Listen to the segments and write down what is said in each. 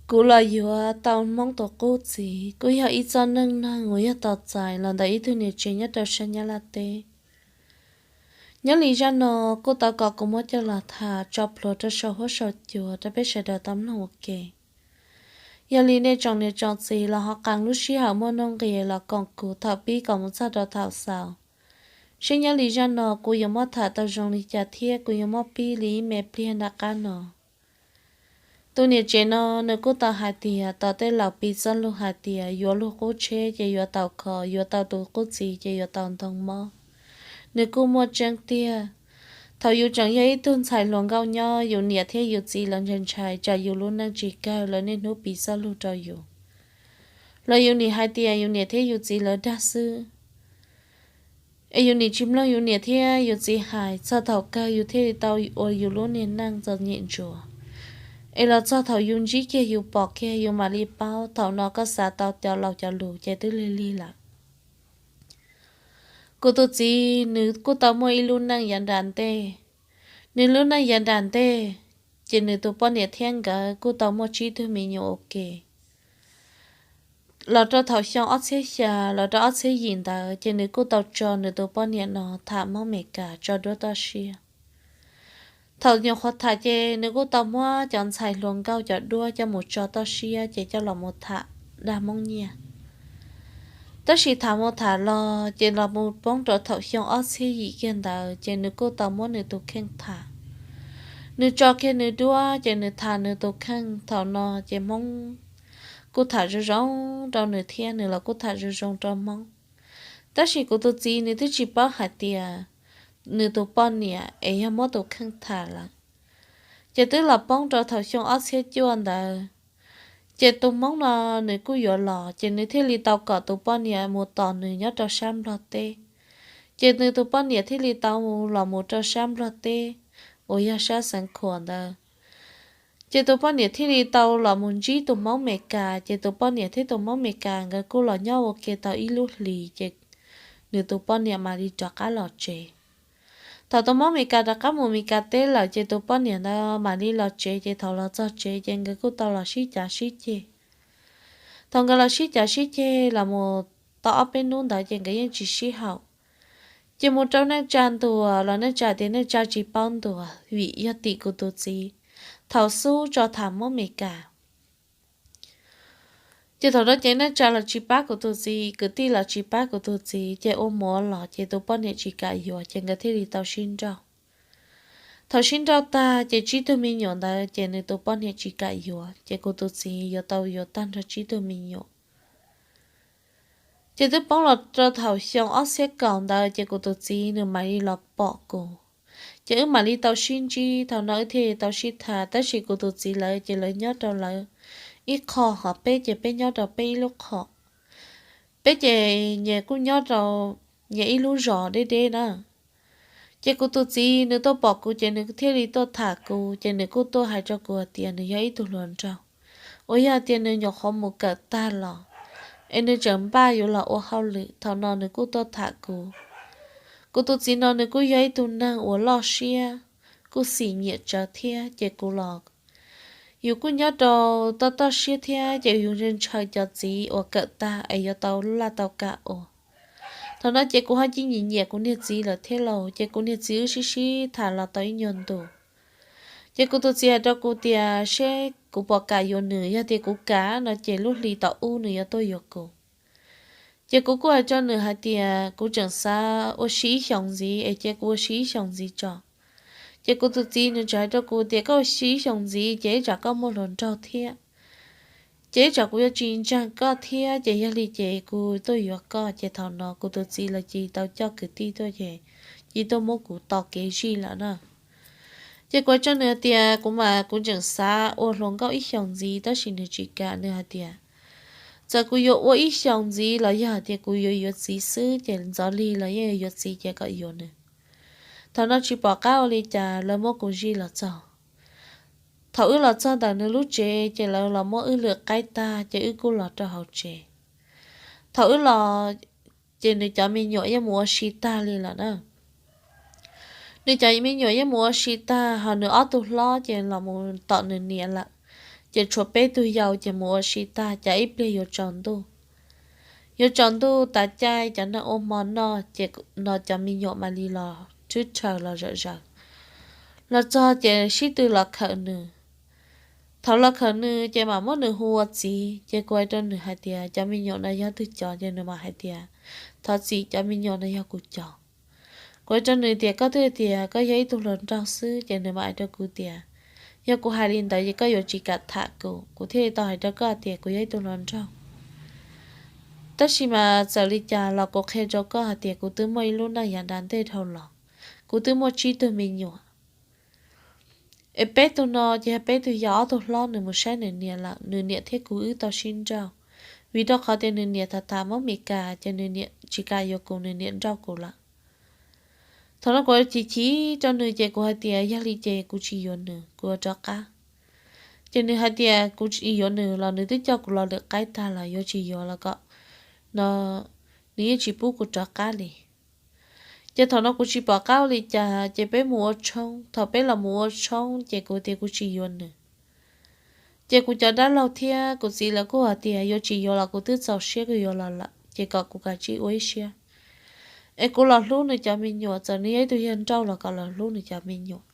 Kuv los yuav tau Hmoob tus qub txiv, kuj yog ib txoj neej neeg uas yog tau txais los ntawm ib tug niam tsev nyob rau sab Nyab Laj teb. Nyob li zaj no kuj tau kom kuv muab coj los tham tso plhuav rau saum huab saum cua rau peb sawv daws tau mloog ua ke. Yog li nej tsoom niam tsoom txiv los ho qee lub sij hawm muaj nuj nqis los koom kuv thaum pib kom mus txog rau thaum xaus, seb nyob li zaj no kuv yuav muab tham tau zoo li cas thiab kuv yuav muab pib li ib me pliag nram qab no. Tus niam tsev no nws kuj tau hais tias tom tej laus piv txoj lus hais tias yuav luag qub tsheb ces yuav tau kho, yuav tau tus qub txiv ces yuav tau ntoo mob. Nws kuj muaj tseeb tiag. Thaum yus tseem yog ib tug ntxhais hluas nkauj nyob, yus niam thiab yus txiv lawv ntshai ntshai tsam yus lub neej tsis kawg, lawv niaj hnub piv txoj lus rau yus, los yus nim hais tias yus niam thiab yus txiv lawv dag xwb. Es yus nim tsis mloog yus niam thiab yus txiv hais, txog thaum kawg yus thiaj li tau ua yus lub niag neej txom nyem ntsuav. Es los txog thaum yus ntsib kiag yus pom kiag yus mam li paub, thaum no koj xav tau cov laus cov lus ces twb lig lig lawm. Kuv tus txiv nws kuj tau muaj ib lub neej yav nram ntej. Nws lub neej yav nram ntej, ces nws tus poj niam thiab nkawd kuj tau muaj tsib tug me nyuam ua ke. Los rau thaum xyoo ob txhiab xya los rau ob txhiab yim ntawd ces nws kuj tau tso nws tus poj niam no tham Hmoob Meskas tso duab toj siab. Thaum nyuam qhuav tham ces nws kuj tau muab cov ntxhais hluas nkauj cov duab coj mus tso toj siab ces coj los mus tham dag Hmoob nyiaj. Tab sis tham mus tham los ces los mus poob rau thaum xyoo ob txhiab yim kiag ntawd ces nws kuj tau muab nws tus kheej tham. Nws tso kiag nws duab ces nws tham nws tus kheej. Thaum no ces Hmoob kuj tham zoo zoo rau nws thiab nws los kuj tham zoo zoo rau Hmoob. Tab sis kuv tus txiv nws twb tsis paub hais tias nws tus poj niam es yog muab tus kheej tham lawm. Ces twb los poob rau thaum xyoo ob txhiab cuaj ntawd, ces tus Hmoob no nws kuj yuav los ces nws thiaj li tau kom tus poj niam mus tos nws nyob rau sab Nplog teb. Ces nws tus poj niam thiaj li tau los mus rau sab Nplog teb uas yog sab Xeev Khuam ntawd. Ces tus poj niam thiaj li tau los mus ntsib tus Hmoob Meskas, ces tus poj niam thiab tus Hmoob Meskas nkawd kuj los nyob ua ke tau ib lub hlis ces nws tus poj niam mam li rov qab los tsev. Thaum tus Hmoob Meskas rov qab mus Meskas teb lawm ces tus poj niam ntawd mam li los tsev, ces thaum los txog tsev ces nkawd kuj tau los sib cav sib ceg. Thaum nkawd los sib cav sib ceg los mus tau ob peb hnub ntawd ces nkawd yeej tsis sib haum. Ces mus rau neej tsa ntuas los neej tsa tias neej tsa tsis paub ntuas vim yog tim kuv tus txiv thaum xub tso tham Hmoob Meskas. Ces thaum no ces neej tsa los tsis pab kuv tus txiv, kwv tij los tsis pab kuv tus txiv, ces ua muav los ces tus poj niam tsis kam yuav ces nkawd thiaj li tau sib nrauj. Thaum sib nrauj tag ces tsib tug me nyuam ntawd ces nws tus poj niam tsis kam yuav ces kuv tus txiv yuav tau yuav tag nrho tsib tug me nyuam. Ces twb poob los rau thaum xyoo ob txhiab kaum ntawd ces kuv tus txiv nws mam li los pom kuv. Ces wb mam li tau sib ntsib, thaum no wb thiaj li tau sib tham, tab sis kuv tus txiv lawv ces lawv nyob rau lawv ib qho, ho peb ces peb nyob rau peb ib lub qho. Peb ces nyias kuj nyob rau nyias ib lub zos deb deb na. Ces kuv tus txiv nws tuaj pom kuv ces nws thiaj li tuaj tham kuv, ces nws kuj tuaj hais rau kuv hais tias nws yog ib tug hluas nraug uas yog tias nws nyuam qhuav mus kawm tag los, es nws tseem npaj yuav los ua hauj lwm. Thaum no nws kuj tuaj tham kuv. Kuv tus txiv no nws kuj yog ib tug neeg uas loj siab, kuj xim nyiam tsawv thiab, ces kuv los yus kuj nyob rau toj toj siab thiab, ces yus ntshaw cov txiv uas kawm tag es yuav tau laj tau kam ua. Thaum no ces kuv ho cia nyiam nyiam kuv niag txiv lawm thiab lauj, ces kuv niag txiv wb sib sib tham los tau ib nyuag ntus. Ces kuv tus txiv hais rau kuv tias seb kuv puas kam yuav nws, yog tias kuv kam no ces lub hli tom ub nws yuav tuaj yuav kuv. Ces kuv kuj hais rau nws hais tias kuv tseem xav ua si ib xyoos ntxiv es cia kuv ua si ib xyoos ntxiv tso. Ces kuv tus txiv nws tseem hais rau kuv tias koj ua si ib xyoos ntxiv ces ib tsam koj muaj hluas nraug thiab, ces ib tsam kuv yuav tsis ntseeg koj thiab, ces yog li ces kuv tuaj yuav koj. Ces thaum no kuv tus txiv lawv cia li tau coj kwv tij tuaj ces cia li tuaj muab kuv tos kev zij lawm na. Ces kuv hais rau nws tias kuv mas kuv tseem xav ua hluas nkauj ib xyoos ntxiv tab sis nws tsis kam, nws hais tias txawm kuv yuav ua ib xyoos ntxiv los yog hais tias kuv yuav yuav txiv xwb ces ntxov li los yeej yuav txiv ces kom yuav nws. Thaum no tsis pom qab ua li cas lawv muab kuv zij los txog. Thaum wb los txog ntawm nws lub tsev ces lawv los muab wb lwm qaib tag ces wb kuj los rau hauv tsev. Thaum wb los ces nws cov me nyuam yeej mus ua si tag li lawm na. Nws cov me nyuam yeej mus ua si tag, ho nws ob tug hlob ces los mus tom nws niam lawm. Ces tshuav peb tug yau ces mus ua si tag, cas ib pliag yuav tsaus ntuj. Yuav tsaus ntuj tas caij cov neeg ua hmo noj ces no cov me nyuam mam li los thwb rhaws los zom zaws. Los txog ces sib tw los khawm nws. Thaum los khawm nws ces mam muab nws hu ua txiv, ces kuv hais rau nws hais tias cov me nyuam no yog twg cov, ces nws mam hais tias thov txim, cov me nyuam no yog kuv cov. Kuv hais rau nws tias koj twb tias koj yog ib tug hluas nraug xwb, ces nws mam hais rau kuv tias yog kuv hais li ntawd ces koj yuav tsis kam tham kuv, kuv thiaj li tau hais rau koj tias kuv yog ib tug hluas nraug. Tab sis mas txawm li cas los kuv qhia rau koj hais tias kuv twb muaj ib lub neej yav nram ntej dhau los, kuv twb muaj tsib tug me nyuam. Es peb tug no ces yog peb tug yau, ob tug hlob nws mus saib nws niam lawm, nws niam thiab kuv wb tau sib nrauj, vim rau qhov tias nws niam tham tham Hmoob Mes Kas ces nws niam tsis kam yuav kuv, nws niam nrauj kuv lawm. Thaum no kuv chim chim rau nws ces kuv hais tias yog li ces kuv tsis yuav nws, kuv yuav rov qab. Ces nws hais tias kuv tsis yuav nws los nws twb coj kuv los lwm qaib tag lawm, yuav tsis yuav los kom no nws yeej tsis pub kuv rov qab li. Ces thaum no kuv tsis pom qab ua li cas ces peb mus ua tshoob. Thaum peb los mus ua tshoob ces kuv tias kuv tsis yuav nws. Ces kuv cov dab laug thiab kuv txiv lawv kuj hais tias yuav tsis yuav los kuv twb txaus siab kuv yuav los lawm, ces kom kuv kav tsij ua ib siab es kuv los hlub nws cov me nyuam, txawm nws yog ib tug yawg nrauj los kom los hlub nws cov me nyuam.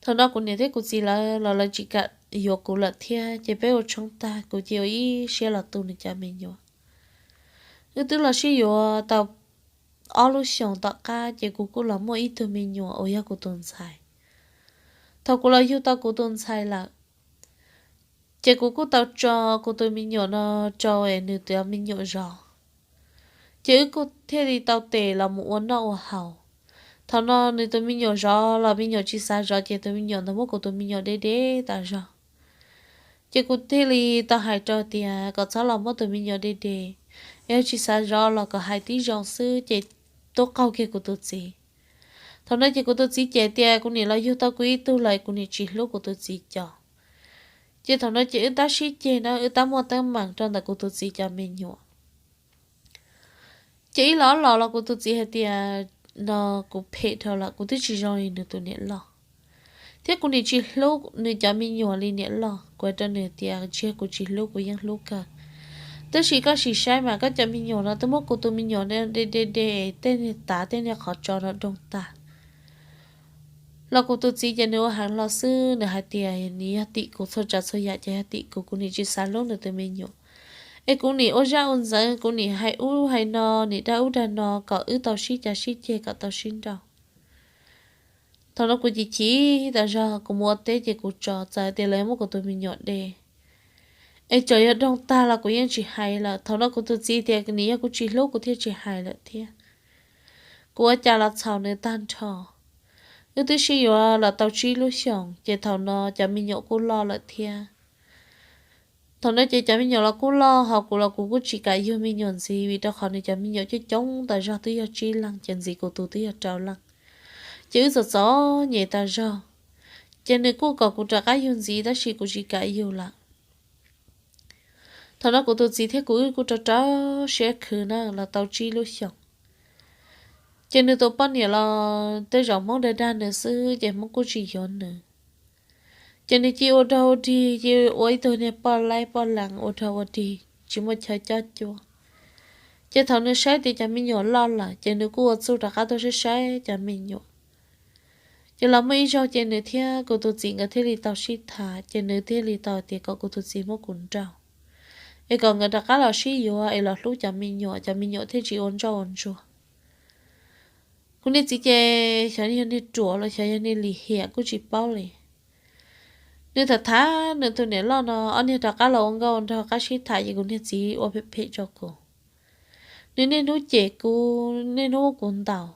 Thaum no kuv niam thiab kuv txiv lawv los lawv tsis kam yuav kuv lawm thiab, ces peb ua tshoob tag kuv cia ua ib siab los tu nws cov me nyuam. Wb twb los sib yuav tau ob lub xyoos tom qab ces kuv kuj los muaj ib tug me nyuam uas yog kuv tus ntxhais. Thaum kuv los yug tau kuv tus ntxhais lawm, ces kuv kuj tau tso kuv tus me nyuam no rau es nws tus me nyuam zov. Ces wb kuj thiaj li tau tes los mus ua noj ua haus. Thaum no nws tus me nyuam zov los me nyuam tsis xav zov, ces tus me nyuam ntawd muab kuv tus me nyuam de de tas zog. Ces kuv thiaj li tau hais rau tias kom txhob los muab tus me nyuam de de, yog tsis xav zov los kom hais tib zoo xwb ces tub qaug kiag kuv tus txiv. Thaum no ces kuv tus txiv cem tias kuv niam los yug tau kuv ib tug lawm, kuv niam tsis hlub kuv tus txiv cov. Ces thaum no ces wb tab sib ceg na, wb tab muaj teeb meem rau ntawm kuv tus txiv cov me nyuam. Ces ib los ob los los kuv tus txiv hais tias no kuv phem dhau lawm, kuv twb tsis zoo li nws tus niam loj, thiab kuv niam tsis hlub nws cov me nyuam li niam loj. Kuv hais rau nws tias tsis yog kuv tsis hlub, kuv yeej hlub kawg, tab sis koj sim saib mas koj cov me nyuam no twb muab kuv tus me nyuam de de de tej niag tav tej niag qhov tso no doog tag. Los kuv tus txiv ces nws ua heev los xwb, nws hais tias nws yog tim kuv txhua tsav txhua yam ces yog tim kuv, kuv niam tsis xav hlub nws tus me nyuam. Es kuv niam ua zaj ua ntxeev, kuv niam hais ub hais no, niam dag ub dag no kom wb tau sib cav sib ceg kom tau sib nrauj. Thaum no kuv chim chim tas zog, kuv mus ua teb ces kuv tso, txawm tias lawv muab kuv tus me nyuam de es tseem yog doog tag los kuv yeej tsis hais lawm. Thaum no kuv tus txiv tias nws yog kuv tsis hlub kuv thiaj tsis hais lawm thiab. Kuv ua cas los txhaum nws tag nrho. Wb twb sib yuav los tau tsib lub xyoos ces thaum no cov me nyuam kuj loj lawm thiab. Thaum no ces cov me nyuam los kuj loj, ho kuv los kuv kuj tsis kam yug me nyuam ntxiv, vim rau qhov nws cov me nyuam coob coob tas zog twb yog tsib leeg, ces ntxiv kuv tus twb yog rau leej. Ces wb txom txom nyem tas zog, ces nws kuj kom kuv rov qab yug ntxiv tab sis kuv tsis kam yug lawm. Thaum no kuv tus txiv thiab kuv wb kuj rau rau siab khwv na los tau tsib lub xyoos. Ces nws tus poj niam los tej zaum Hmoob dag dag nws xwb ces Hmoob kuj tsis yuav nws. Ces nws cia ua dog ua dig, cia ua ib tug niag poj laib poj lees ua dog ua dig tsis muaj chaw cob cuab. Ces thaum nws saib tias cov me nyuam loj lawm ces nws kuj ua txuj rov qab tuaj saib saib cov me nyuam. Ces los muaj ib zaug ces nws thiab kuv tus txiv nkawd thiaj li tau sib tham, ces nws thiaj li tau tias kom kuv tus txiv muab kuv nrauj, es kom nkawd rov qab los sib yuav es los hlub cov me nyuam, cov me nyuam thiaj tsis ua ntsoj ua ntsuag. Kuv niag txiv ces xyov yog niag ruam los xyov yog niag lim hiam kuj tsis paub li. Nws tham tham nws tus niam loj no, ob niag rov qab los ua nkauj ua nraug qab sib tham ces kuv niag txiv ua phem phem rau kuv. Nws niaj hnub cem kuv, niaj hnub muab kuv ntaus.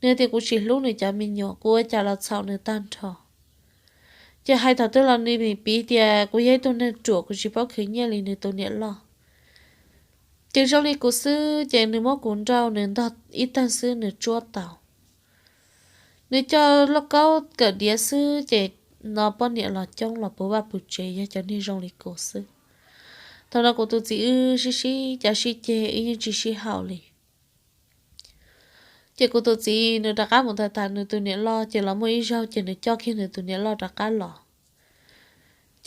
Nws tias kuv tsis hlub nws cov me nyuam, kuv ua cas los txhaum nws tag nrho. Ces hais thaum twg los nws piv tias kuv yog ib tug neeg ruam, kuv tsis paub khwv nyiaj li nws tus niam loj. Ces zoo li kuv xwb ces nws muab kuv nrauj, nws ntog ib tag xwb nws tsuab tau. Nws coj lauj kaub kawm diav xwb ces no poj niam los coob los puv vaj puv tsev yog cov niag zoo li kuv xwb. Thaum no kuv tus txiv wb sib sib cav sib ceg wb yeej tsis sib haum li. Ces kuv tus txiv nws rov qab mus tham tham nws tus niam loj, ces los muaj ib zaug ces nws coj kiag nws tus niam loj rov qab los.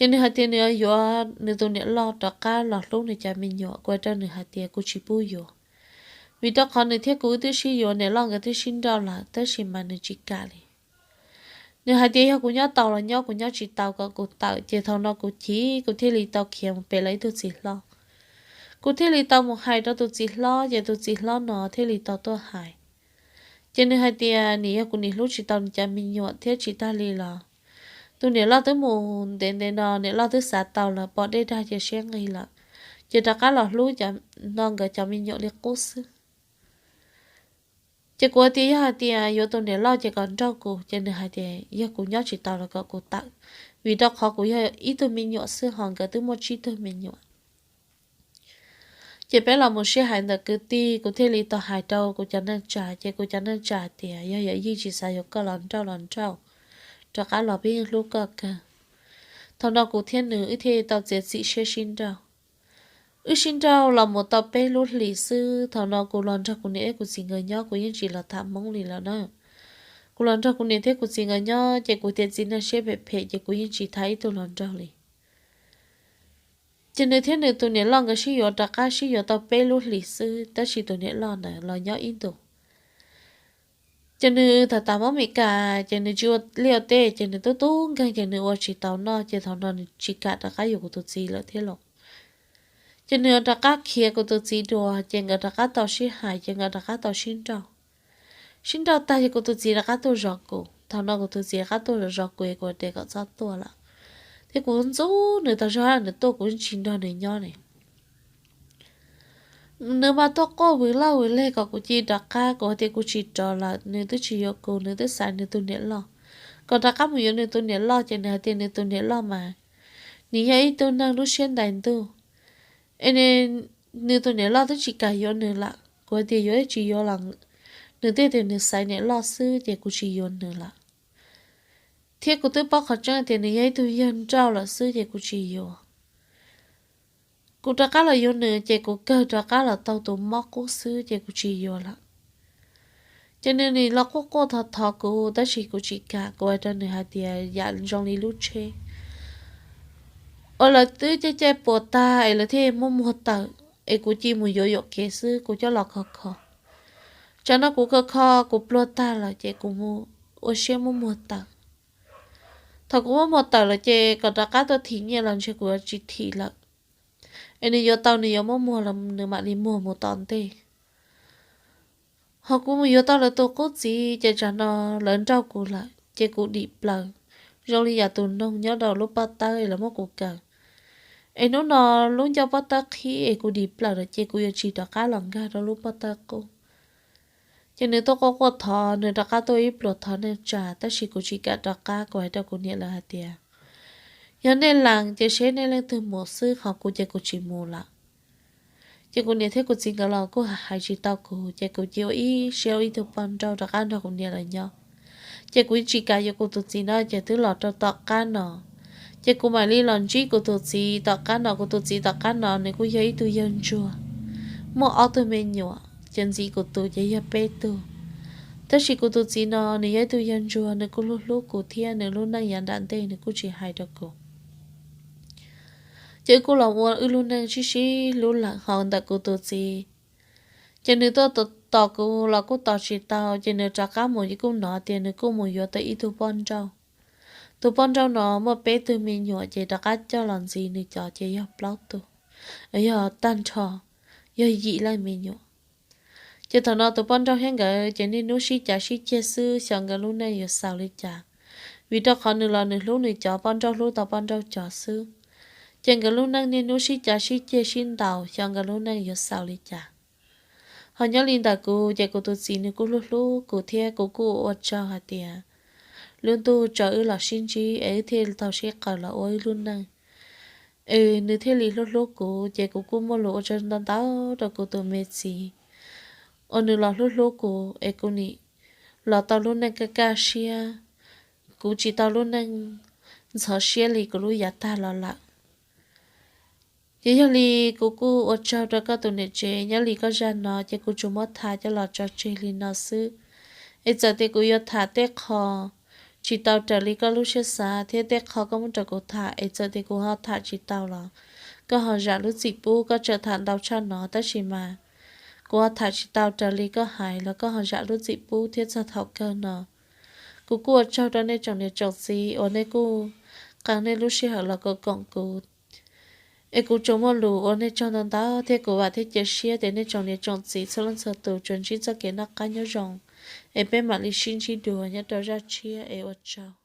Ces nws hais tias nws yuav nws tus niam loj rov qab los hlub nws cov me nyuam, kuv hais rau nws hais tias kuv tsis pub yuav, vim rau qhov nws thiab kuv wb twb sib yuav, niam loj nkawd twb sib nrauj lawm tab sis mas nws tsis kam li. Nws hais tias yog kuv nyob tau los nyob, kuv nyob tsis tau kom kuv tawm. Ces thaum no kuv chim kuv thiaj li tau khiav mus pem lawv ib tug txiv hlob. Kuv thiaj li tau mus hais rau tus txiv hlob, ces tus txiv hlob no thiaj li tau tuaj hais. Ces nws hais tias nws yog kuv niam hlub tsis tau nws cov me nyuam thiab tsis tag li los tus niam loj twb mus ntev ntev no, niam loj twb xav tau lawm, pom dej dag ces siab nqig lawm, ces rov qab los hlub cov no nkawd cov me nyuam li qub xwb. Ces kuv tias yog hais tias yuav tus niam loj ces kom nrauj kuv, ces nws hais tias yog kuv nyob tsis tau los kom kuv tawm, vim rau qhov kuv yog ib tug me nyuam xwb ho nkawd twb muaj tsib tug me nyuam. Ces peb los mus sib hais ntawm kwv tij, kuv thiaj li tau hais rau kuv cov neej tsa, ces kuv cov neej tsa tias yog yawm yij tsis xav yuav koj los nrauj los nrauj, rov qab los peb yeej hlub koj kawg. Thaum no kuv thiab nws wb thiaj tau txiav txim siab sib nrauj. Wb sib nrauj los mus tau peb lub hlis xwb, thaum no kuv los nrog kuv niam thiab kuv txiv nkawd nyob, kuv yeej tsis los tham Hmoob li lawm na. Kuv los nrog kuv niam thiab kuv txiv nkawd nyob ces kuv tias txiv neej siab phem phem ces kuv yeej tsis tham ib tug hluas nraug li. Ces nws thiab nws tus niam loj nkawd sib yuav rov qab sib yuav tau peb lub hlis xwb, tab sis tus niam loj ntawd los nyob ib ntus. Ces nws tham tas Hmoob Mes Kas, ces nws tsis ua liaj ua teb, ces nws tub tub nkeeg ces nws ua tsis tau noj, ces thaum no nws tsis kam rov qab yuav kuv tus txiv lawm thiab los. Ces nws rov qab khiav kuv tus txiv dua, ces nkawd rov qab tau sib hais, ces nkawd rov qab tau sib nrauj. Sib nrauj tag ces kuv tus txiv rov qab tuaj zov kuv, thaum no kuv tus txiv rov qab tuaj zov kuv, kuv tias kom txhob tuaj lawm, thiab kuv ntxub nws tas zog, nws tuaj kuv tsis nrog nws nyob li. Nws mas tuaj quaj vwm laj vwm leg kom kuv cia li rov qab, kuv hais tias kuv tsis rov lawm, nws twb tsis yuav kuv, nws twb xaiv nws tus niam loj. Kom rov qab mus yuav nws tus niam loj, ces nws hais tias nws tus niam loj mas nws yog ib tug neeg lub siab ntais ntuj, es nws tus niam loj twb tsis kam yuav nws lawm. Kuv hais tias yuav tsis yuav los nws twb tias nws xaiv niam loj xwb ces kuv tsis yuav nws lawm. Thiab kuv twb paub qhov tseeb tias nws yog ib tug yawg nrauj lawm xwb ces kuv tsis yuav. Kuv rov qab los yuav nws ces kuv kawg rov qab los tau tus mob qub xwb ces kuv tsis yuav lawm. Ces nws nim los quaj quaj thov thov kuv, tab sis kuv tsis kam, kuv hais rau nws hais tias yam zoo li lub tsheb uas lawv twb caij caij puas tag es lawv thiaj muab muag tawm, es kuv cia mus yuav yuam kev xwb, kuv coj los kho kho. Tsam no kuv kho kho kuv pluag tag lawm ces kuv mus ua siab muab muag tawm. Thaum kuv muab muag tawm lawm ces kom rov qab tuaj thim nyiaj los ntshe kuv yuav tsis thim lawm, es nws yuav tau nws yuav muab muag los nws mam li muag mus tom ntej. Ho kuv mus yuav tau lawv tus qub txiv ces tsam no lawv nrauj kuv lawm ces kuv dim plaws zoo li yam tus noog nyob rau lub pob tawb es lawv muab kuv kaw. Es hnub no lub ncauj pob tawb qhib es kuv dim plaws lawm ces kuv yuav tsis rov qab los nkag rau lub pob tawb qub. Ces nws tuaj quaj quaj thov, nws rov qab tuaj ib pluas thov neej tsa, tab sis kuv tsis kam rov qab, kuv hais rau kuv niam lawv hais tias yog nej lees ces seb nej leej twg mus xwb, ho kuv ces kuv tsis mus lawm. Ces kuv niam thiab kuv txiv nkawd los kuj hais tsis tau kuv, ces kuv cia ua ib siab ua ib tug poj nrauj rov qab nrog kuv niam lawv nyob. Ces kuv tsis kam yuav kuv tus txiv no ces twb los rau tom qab no, ces kuv mam li los ntsib kuv tus txiv tom qab no. Kuv tus txiv tom qab no nws kuj yog ib tug yawg ntsuag, muaj ob tug me nyuam, ces ntxiv kuv tus ces yog peb tug. Tab sis kuv tus txiv no nws yog ib tug yawg ntsuag, nws kuj hlub hlub kuv thiab nws lub neej yav nram ntej nws kuj tsis hais rau kuv. Ces wb kuj los ua wb lub neej sib sib hlub lawm. Ho ntawm kuv tus txiv, ces nws tuaj tos kuv los kuj tos tsis tau, ces nws rov qab mus ces kuj hnov tias nws kuj mus yuav tau ib tug poj nrauj. Tus poj nrauj no muaj peb tug me nyuam ces rov qab coj los ntxiv nws cov ces yog plaub tug, yog tag nrho yog yim leej me nyuam. Ces thaum no tus poj nrauj thiab nkawd ces niaj hnub sib cav sib ceg xwb xyov nkawd lub neej yuav xaus li cas, vim rau qhov nws los nws hlub nws cov, poj nrauj hlub tau poj nrauj cov xwb. Ces nkawd lub neej niaj hnub sib cav sib ceg sib ntaus xyov nkawd lub neej yuav xaus li cas. Ho nyob li ntawm kuv ces kuv tus txiv nws kuj hlub hlub kuv thiab kuv kuj ua tsaug hais tias lub ntuj tso wb los sib ntsib es wb thiaj tau sib qaws los ua wb lub neej. Es nws thiaj li hlub hlub kuv, ces kuv kuj muaj lus ua tsaug ntau ntau rau kuv tus me txiv uas nws los hlub hlub kuv es kuv nim los tau lub neej kaj kaj siab, kuv tsis tau lub neej ntxhov siab li kuv lub yav tag los lawm. Ces yog li kuv kuj ua tsaug rau koj tus niam tsev, nyob li koj zaj no ces kuv tsuas muab tham coj los tso tseg li no xwb. Es txawm tias kuv yuav tham tej qho tsis tau raws li koj lub siab xav thiab tej qho koj muab rau kuv tham, es txawm tias kuv ho tham tsis tau los koj ho zam lub txim pub. Koj tseem tham ntau tshaj no tab sis mas kuv ho tham tsis tau raws li koj hais los koj ho zam lub txim pub thiab. Txog thaum kawg no kuv kuj ua tsaug rau nej tsoom niam tsoom txiv uas nej kuj qee nej lub sij hawm los koom kuv, es kuv tsuas muaj lus ua nej tsaug ntau ntau thiab kuv vam thiab cia siab tias nej tsoom niam tsoom txiv txhua leej txhua tus tsuas ntsib txoj kev noj qab nyob zoo, es peb mam li sib ntsib dua nyob rau zaj tshiab, es ua tsaug.